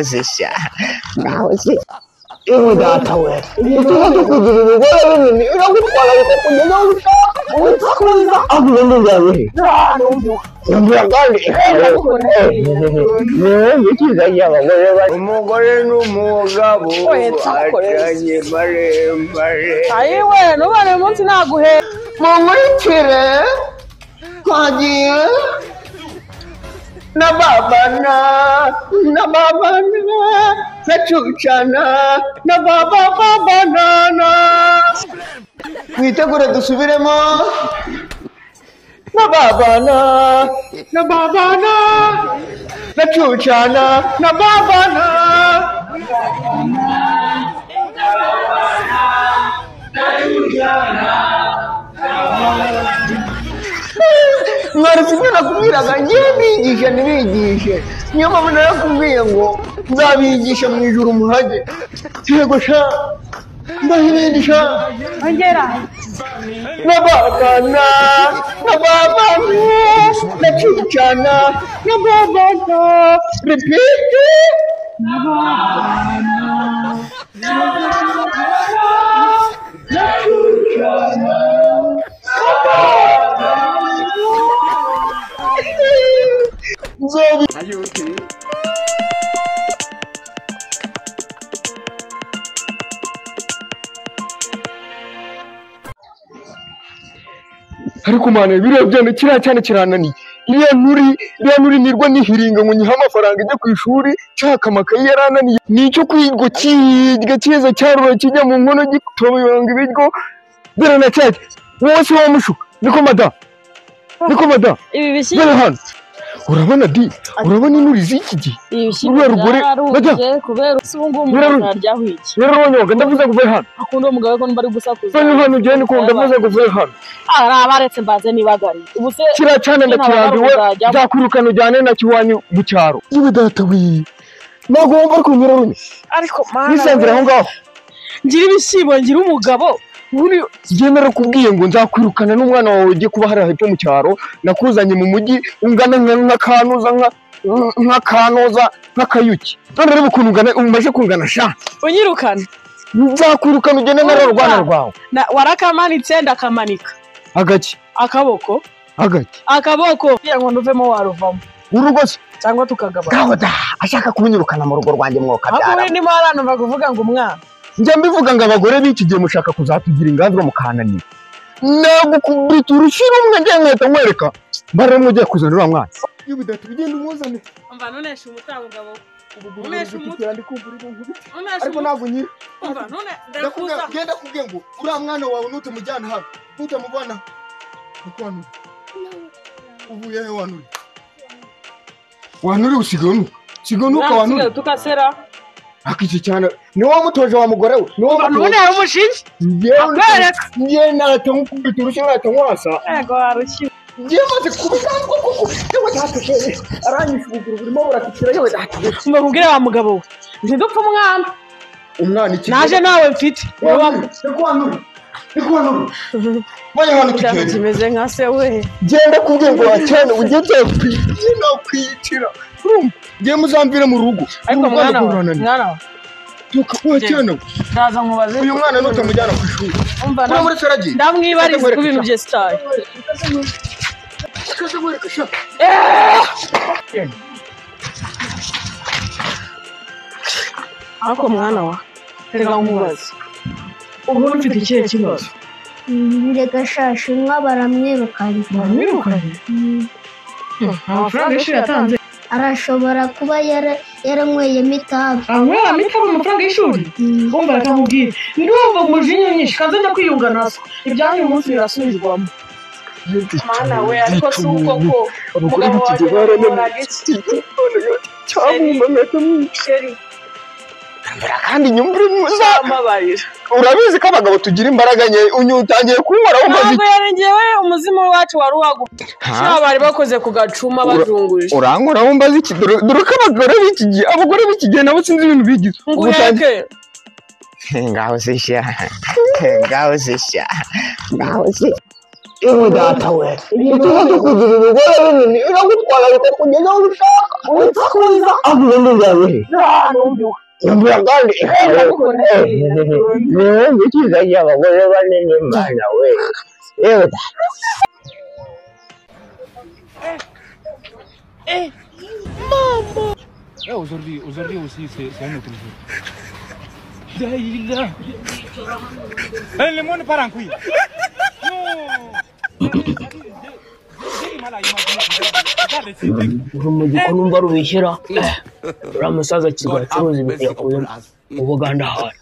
Zisha. Ngaho se. Ewe data we. Utuza kugira umugore binini uragutwara bikakugeza aho ushaka. Ubusakuza agururugawe. Umugore n'umugabo acanye maremare. Ayiwe nubane uyu munsi naguhe. Munkurikire twagiye na babana na babana na cucana na baba babanana. Mwitegure dusubiremo na babana na babana na cucana na babana. Mwari sibyo nakubwiraga ngiye mbigisha ntibigishe, niyo mpamvu narakubwiye ngo nzabigisha mu ijuru muhage. Yego sha mbaho ibindi sha. Ongera. Na babana na babana na cucana na babana. Repeat. Na babana na babana na cucana na babana. Nzabi. Are you okay? Ariko mana biriya byana kiriya cyane kirananiye. Iriya nturi nirwa nihiringa ngo nyihe amafaranga ijya ku ishuri nshaka amakayi yarananiye. Ni icyo kwirwa kirya kiza cyarura kijya mu nkono gitoyonga ibiryo dore na cyake. Wowe si wowe mushuka. Niko mada. Niko mada. Ibi bishyimbo. Dore hano. Urabona di, urabona inturi z'iki gihe. Ibi bishyimbo byararumbye kubera ubu ngubu umuntu araryaho iki. Nyirarunyonga ndavuze ngo uve hano. Akunda umugabo ko bari gusakuza. Hano hano ugende ko ndavuze ngo uve hano. Ah, baretse mbanze nibagari. Ubu se kiriya cyane ndakirambiwe nzakwirukana ujyane na kiwanyu mu cyaro. Yewe data we. Nagomba ko nyirarunyonga. Ariko mana. Nisanzira aho ngaho. Ngira ibishyimbo ngira umugabo. Njye narakubwiye ngo nzakwirukana n'umwana wawe ugiye kuba hariya hepfo mu cyaro, nakuzanye mu mujyi ungana nk'akanuza nk'akanoza nk'akayuki. None reba ukuntu ungana umaze kungana sha. Unyirukana. Nzakwirukana ugende na rwana rwawe. Warakamanitse ndakamanika. Agaki. Akaboko. Agaki. Akaboko. Kugira ngo nduvemo waruvamo. Urugo se cyangwa tukagabana. Gaho da ashaka kunyirukana mu rugo rwanjye mwoka byara. Ako ndimo aranumva kuvuga ngo umwana. Njya mbivuga ngo abagore b'iki gihe mushaka kuzatugira inganzwa mukananira. Nagukubita urushyi rumwe njye nkahita nkwereka mbaremwe ugiye kuzana uriya mwana. Iyo bidahita ugenda umuzane. Umva nunesha umutwe mugabo. Unesha umutwe. Ariko ntabwo nyiri. Umva none ndakuza. Genda kubwiye ngo uriya mwana wawe nutamujyana hano, nutamubona. Niko wanura. Uvuye he wanura? Wanura usigaye unuka. Usigaye unuka wanura. Tukasera. Akiki cyane ni wowe mutoje wa mugore we, ni wowe none hari umushinge njye nahita nkukubita urushyi nkahita nkwasa. Yego warushyi. Njye maze kubikangwa koko yewe data aranyishe ubuguru burimo burakikira yewe data. Mba nkubwire wa mugabo we ntidupfa umwana. Umwana iki? Naje nawe mfite. Niko wanura. Niko wanura. Banye hano tukende. Kimeze nka se we. Genda kubwiye ngo wacane ujye nakwicira. Urumva? Ngiye muzamvire mu rugo. Ariko mwana wa mwana wa wacana. Ndaza nkubaze. Uyu mwana nutamujyana ku ishuri. Umva na muri saragiye. Ndamwibariza ku bintu bye style. Ariko mwana wa reka nkubaze. Ubu ufite ikihe kibazo? Reka shasha inka baramwirukanye. Baramwirukanye? Amafaranga y'ishuri yatanze. Arashobora kuba yaranyweyemo itabi. Anyweyemo itabi amafaranga y'ishuri? Umva reka nkubwire. Ndumva umujinya mwinshi kanze njya kwiyunga nazo. Ibyanyu uyu munsi birasubirwamo. Mana we ariko si uko ko umugabo wanjye yamuhoraga iki? Kandi nyumvire muzambabarira. Urabizi ko abagabo tugira imbaraga nke utangiye kunkoraho umaze. Ntabwo yarengewe umuzimu wacu wari uwagu. Sha bari bakoze ku gacuma bazunguje. Urankoraho mbaze iki? Dore ko abagore b'iki gihe, abagore b'iki gihe nabo sinzi ibintu bigize. Nguheke. Ngaho se sha. Ngaho se sha. Ngaho se. Iwe data we. Icyiza cyo kugira ibigore binini iragutwara bikakugeza aho ushaka. Utakuza. Aho byawe. Numvira kandi. Ni icyiza cy'abagore banini mana we. Yewe data. Maman. Aujourd'hui aussi, c'est un autre jour. Le monde part en couille. Non. Urumogi ko numva rubishyira uriya musaza akirwa acuruza imiti yakuye mu Buganda ahari.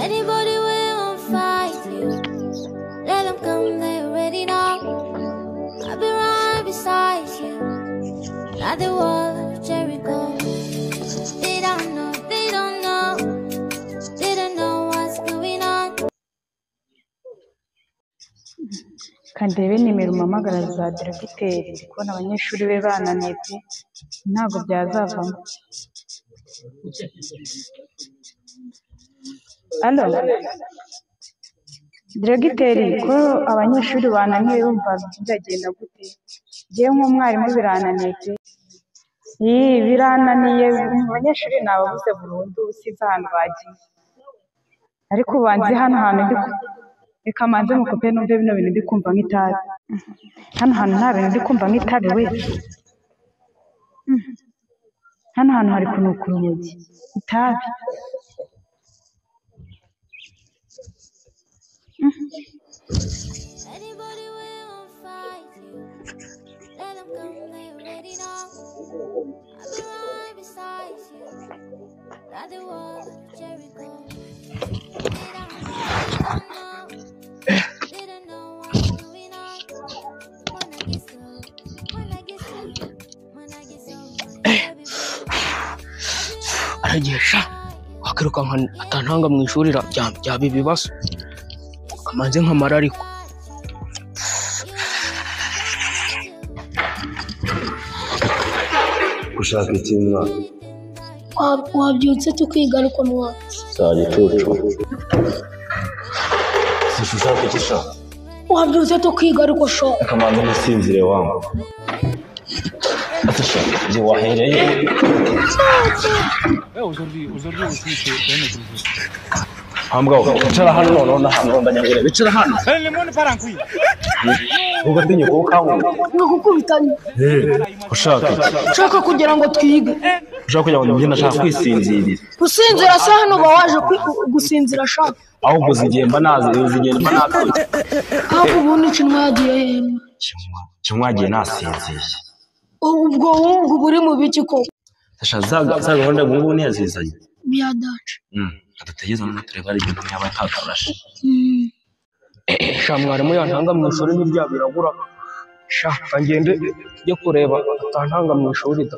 Anybody will fight you. Let them come, they already know. I'll be right beside you, like the wall of Jericho. They don't know, they don't know, they don't know what's going on. Kandebe nimero umpamagara za diregiteri, ndi kubona abanyeshuri be bananiye pe, ntabwo byazavamo. Alo diregiteri, ko abanyeshuri bananiye bumva byagenda gute? Njyewe nk'umwarimu birananiye pe. Birananiye, abanyeshuri nababuze burundu, sinzi ahantu bagiye. Ariko ubanze hano hantu ndi reka manze mukope numve bino bintu ndi kumva nk'itabi. Hano hantu nta bintu ndi kumva nk'itabi we. Hano hantu hari kunuka urumogi, itabi. Anybody will fight you. Let them come, they already know. I'll be right beside you, like the wall of Jericho. They don't know, they don't know what's going on. When I get so, when I get so, when I get so, Aragiye sha wakirukanka atantanga mu ishuri byaba ibibazo. Kamanze nkamara ariko. Ushaka iki mwana? Wabyutse tukiga ariko mwana. Saa gicucu. Ushaka iki sha? Wabyutse tukiga ariko sha. Kamanze musinzire wangu. Ati sha, je wahereye. Aujourd'hui aussi, c'est un autre jour. Hambwa, bicara hano noneho n'ahantu ndanyagure bicara hano. Le monde part en couille. Ugatinye ko ukangura. Ngukubitanye. Ushaka iki? Ushaka kugira ngo twige. Ushaka kugira ngo njye ndashaka kwisinzirira. Gusinzira se hano ba waje gusinzira sha. Ahubwo zigenda nazi, zigenda nazi. Ahubwo ubundi Kinwa yagiye hehe? Kinwa yagiye nasinziye. Ubwo wumva buri mu biki koko? Sasha za gahunda ngubu ntiyazizanye. Biyadaje. Adutegeze none tureba ari ibintu yaba atatarashe. Sha mwarimu yantanga mu ishuri n'ibya biragura. Sha kangende njye kureba atantanga mu ishuri da.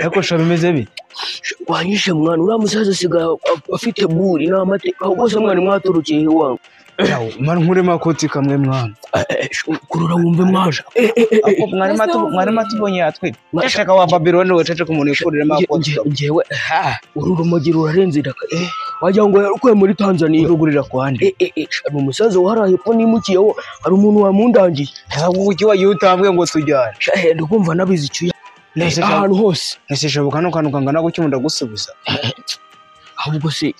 Ariko sha bimeze bite? Wanyishe mwana, uriya musaza asigaye afite buri n'amateka. Ahubwo se mwana mwaturukiye iwanyu. Mwana nkuremo akotsi kamwe mwana. Kurura wumve mwaje. Mwarimu atubonye yatwite. Ceceka wa Babiloni we, ceceka umuntu yikuriremo akotsi. Njyewe uru rumogi rurarenze ndaka. Wagira ngo yarukuye muri Tanzania. Urugurira kwa nde? Hari umusaza waharaye epfo nimukiyeho, hari umuntu wamundangiye. Ntabwo uki wagiye utambwe ngo tujyane. Ndikumva nabizi icyuya. Ahantu hose. Ntishoboka no kantu kangana gutyo ndagusubiza. Ahubwo se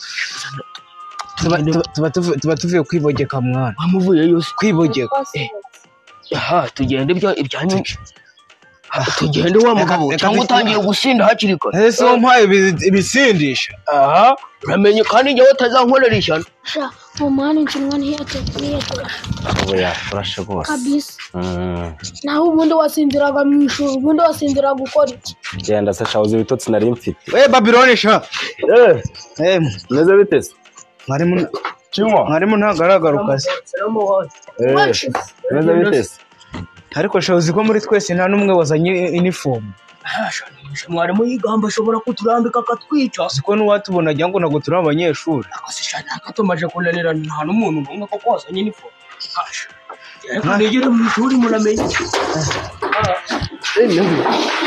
tuba tuvuye kwibogeka mwana. Wamuvuye yose kwibogeka. Aha tugende ibyo ibyanyu. Tugende wa mugabo cyangwa utangiye gusinda hakiri kare. Ese umpaye ibisindisha? Aha, uramenye kandi njyewe utazankorera ishyano. Sha, mama nshinwa ntiyatorashe. Ubu yafurashe rwose. Kabisa. Naho ubundi wasinziraga mu ishuri, ubundi wasinziraga gukora iki? Genda se sha, uzi ibitotsi nari mfite. We Babiloni sha. Meze bite se? Mwarimu Kimwa. Mwarimu ntagaragaruka se. Meze bite se? Ariko sha uzi ko muri twese nta n'umwe wazanye inifomu. Mwarimu yigamba ashobora kuturambika akatwica. Uzi ko n'uwatubona agira ngo ntabwo turi abanyeshuri. Tumaze kunanirana nta n'umuntu n'umwe koko wazanye inifomu. Ariko nigere mu ishuri muramenye.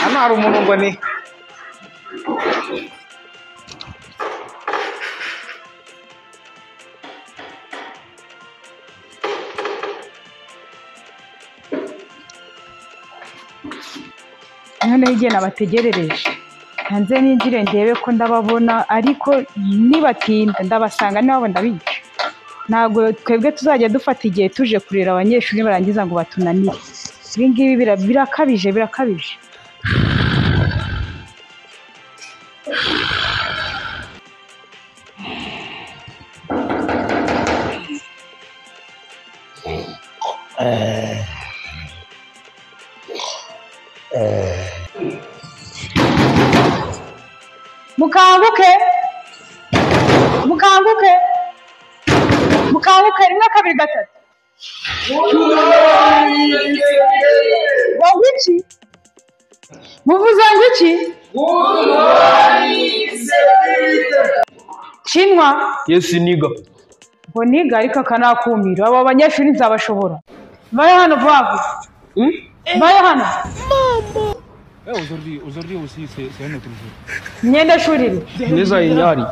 Hano hari umuntu ngo ni noneho igihe nabategerereje hanze ninjire ndebe ko ndababona, ariko nibatinda ndabasanga nabo ndabica. Ntabwo twebwe tuzajya dufata igihe tuje kurera abanyeshuri barangiza ngo batunanire. Ibi ngibi birakabije birakabije. Mukanguke, mukanguke, mukanguke, 1 2 3. Ngo iki? Muvuze ngo iki? Shinwa. Yes niga. Ngo niga ariko akanakumira. Aba banyeshuri nzabashobora. Bayo hano vuba vuba. Bayo hano. Aujourd'hui aussi, c'est un autre jour. Imyenda shuri neza yinyari.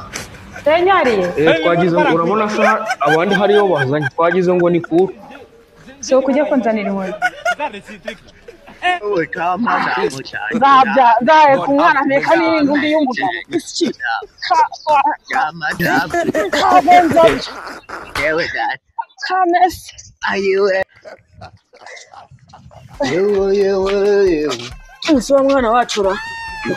Yinyariye? Twagize ngo urabona se abandi hariyo bazanye. Twagize ngo ni kuru. So kujya konzanira inkoni. Nzabya ku mwana nteka n'ingundi y'umugabo. Iki? Kamese. Ayiwe. Yewe yewe yewe. Uzi wa mwana wacu ra?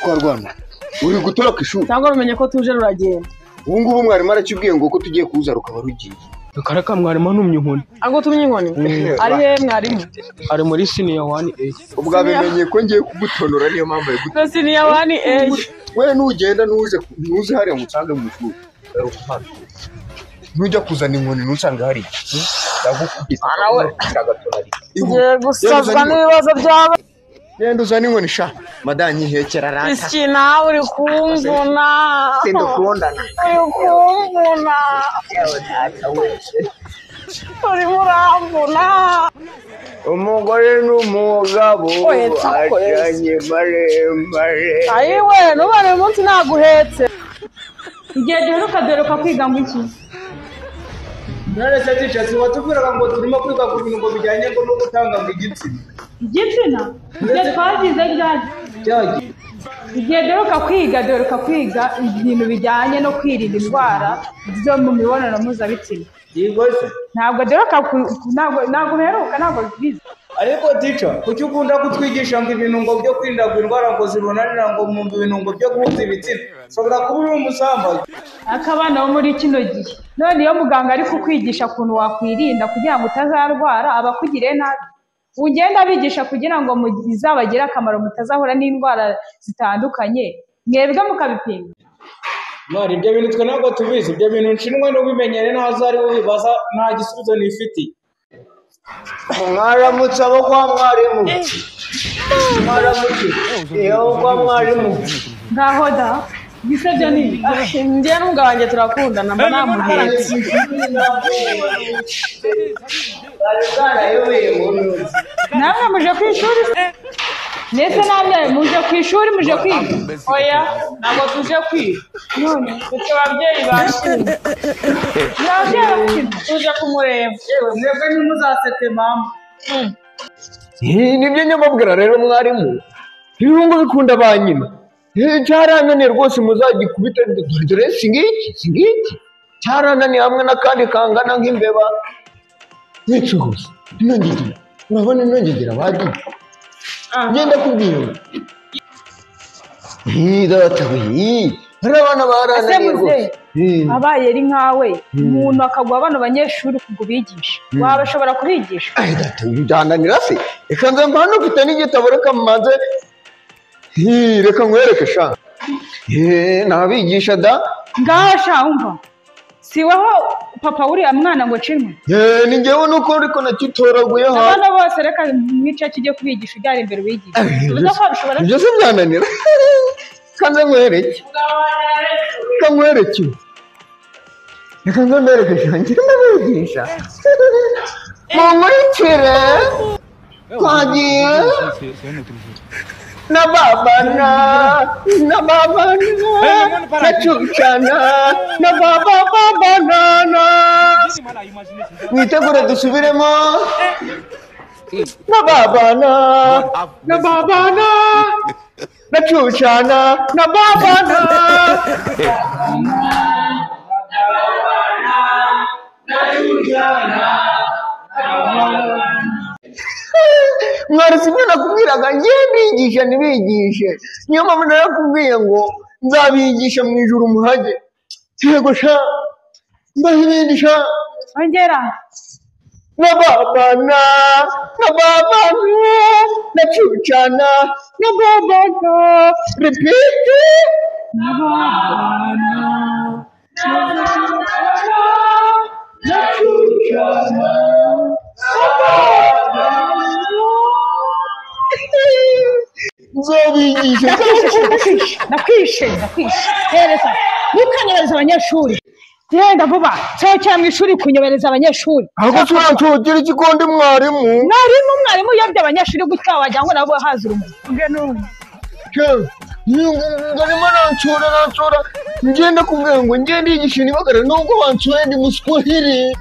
Kwa Rwanda. Uri gutoroka ishuri. Cyangwa rumenye ko tuje ruragenda. Ubu ngubu mwarimu arakibwiye ngo ko tugiye kuza rukaba rugiye. Karaka mwarimu antumye inkoni. Agutumye inkoni? Ari he mwarimu? Ari muri senior 1A. Ubwo abimenye ko ngiye kugutonora niyo mpamvu ari senior 1A. We nugenda nuze hariya musange mu ishuri. Nujya kuzana inkoni ntusange hariya. Ndagukubita. Ngiye gusazwa n'ibibazo byaba. Genda uzane inkoni sha. Madanyi hekera rata. Iki nawe uri kumvuna. Sindukundana. Uri kumvuna. Urimo uramvuna. Umugore n'umugabo acanye maremare. Ayiwe nubane uyu munsi naguhetse. Igihe duheruka kwiga ngo iki? None se teacher si watubwiraga ngo turimo kwiga ku bintu ngo bijyanye ngo no gutanga ngo igitsina. Igitsina? Ibyo twagize ryari? Igihe duheruka kwiga ibintu bijyanye no kwirinda indwara zo mu mibonano mpuzabitsina. Yego se. Ntabwo duheruka ntabwo uheruka ntabwo bize. Ariko teacher kuki ukunda kutwigisha ngo ibintu ngo byo kwirinda indwara ngo zibonanira ngo mu bintu ngo byo guhuza ibitsina? Ushobora kuba uri umusambanyi. Akabana bo muri kino gihe. None iyo muganga ari kukwigisha ukuntu wakwirinda kugira ngo utazarwara aba akugiriye nabi. Ugenda abigisha kugira ngo izabagire akamaro mutazahura n'indwara zitandukanye, mwebwe mukabipinga. Mwari ibyo bintu twe ntabwo tubizi, ibyo bintu nshinwa n'ubimenyere ntazo ari ubibaza nta gisubizo nifitiye. Mwaramutse abo kwa mwarimu. Mwaramutse abo kwa mwarimu. Ngaho da. Gisebya ni njye n'umugabo wanjye turakundana mba namuhetse. Namwe muje ku ishuri se? Mbese namwe muje ku ishuri muje kwiga? Oya ntabwo tuje kwiga. None dufite ababyeyi bashinze. Ababyeyi bashinze. Tuje kumureba. Yewe mwebwe ntimuzaseke mama. Nibyo nyamabwira rero mwarimu. Ibirungo bikunda ba nyina. Cyarananiye rwose muzagikubita dore singiki singiki. Cyarananiye hamwe n'akandi kangana nk'imbeba. Nicuruza. Inongegera. Urabona inongegera bagiye. Ngenda kubwira. Data we. Hari abana barananiye rwose. Abaye ari nkawe umuntu akagwa abana banyeshuri kugubigisha wabashobora kubigisha. Ai data byananira se. Reka nze mbano mfite n'igitabo reka mmanze. Reka nkwereke sha. Nabigisha da. Ngaho sha umva. Si waho papa uriya mwana ngo cinwe. Ni njyewe nuko ariko nakitoraguye ha. Abana bose reka mwice kijye kubigisha ujyare imbere wigisha. Ubuza ko bishobora. Ibyo se byananira. Kanze nkwereke. Kamwereke. Reka nze mbereke sha ngire ndabigisha. Munkurikire. Twagiye. Na babana, na babana, na cucana, na baba babana. Mwitegure dusubiremo. Na babana, na babana, na cucana, na babana. Na cucana, na babana. Mwari sibyo nakubwiraga ngiye mbigisha ntibigishe niyo mpamvu narakubwiye ngo nzabigisha mu ijuru muhage. Yego sha mbaho ibindi sha ongera. Na babana, na babana, na cucana, na babana. Repeat. Na babana, na babana, na cucana, na babana. Nzabigisha. Ndakwishe. Hereza. Ntukanyobereze abanyeshuri. Genda vuba. Sohokera mu ishuri kunyobereza abanyeshuri. Ahubwo turanshokera ikigondi mwarimu. Mwarimu uyobya abanyeshuri gutya wagira ngo nabo haza urumuri. Ngarimo nansura. Ngenda kubwira ngo ngende yigisha nibagara nubwo bansura ndi muswahili.